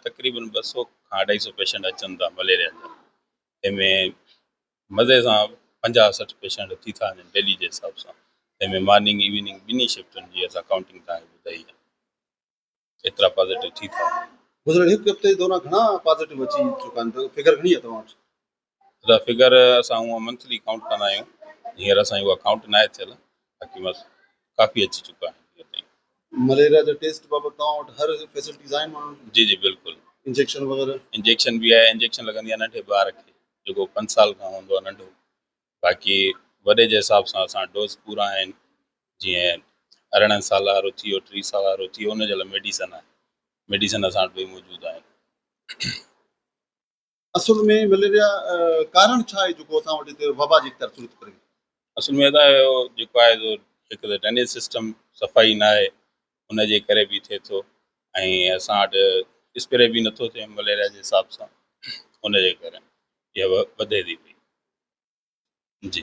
تقريبن 200 کان 250 پيشنٽ اچن ٿا مليريا جا، تنهن ۾ مزي سان 50 60 پيشنٽ ٿي ٿا وڃن ڊيلي جي حساب سان. تنهن ۾ مارننگ ايوننگ ٻنهي شفٽن جي اسان ڪائونٽنگ توهان کي ٻڌائي آهي، ايترا پازيٽو ٿي ٿا وڃن. گذريل هڪ هفتي جي دوران گهڻا پازيٽو اچي چڪا آهن؟ فگر گهڻي آهي توهان وٽ؟ دا فگر اسان هونء منٿلي ڪائونٽ ڪندا آهيون، هينئر اسان جي اها ڪائونٽ ناهي ٿيل، باقي بس ڪافي اچي چڪا آهن هينئر تائين. مليريا جا ٽيسٽ بابت توهان وٽ هر فيسلٽيز آهن ماڻهن کي؟ جي جي بلڪل. انجيڪشن وغيره؟ انجيڪشن به آهي، انجيڪشن لڳندي آهي ننڍي ٻار کي جيڪو 5 سال کان هوندو آهي ننڍو، باقي وڏي جي حساب سان اسان ڊوز پورا آهن، جيئن 18 سال وارو ٿي ويو، 30 سال وارو ٿي ويو، ان جي لاء ميڊيسن آهي، ميڊيسن اسان وٽ به موجود آهن. اصل ۾ مليريا ڪارڻ ڇا آهي جيڪو اسان وٽ هتي وبا جي اختيار صورت ڪري؟ اصل ۾ ادا اهو جيڪو آهي سو هڪ ته ڊرينيج سسٽم صفائي نه آهي، ان جي ڪري به ٿئي ٿو، ۽ اسان وٽ اسپري به نٿو ٿئي مليريا جي حساب سان، ان جي ڪري اها وڌي ٿي پئي.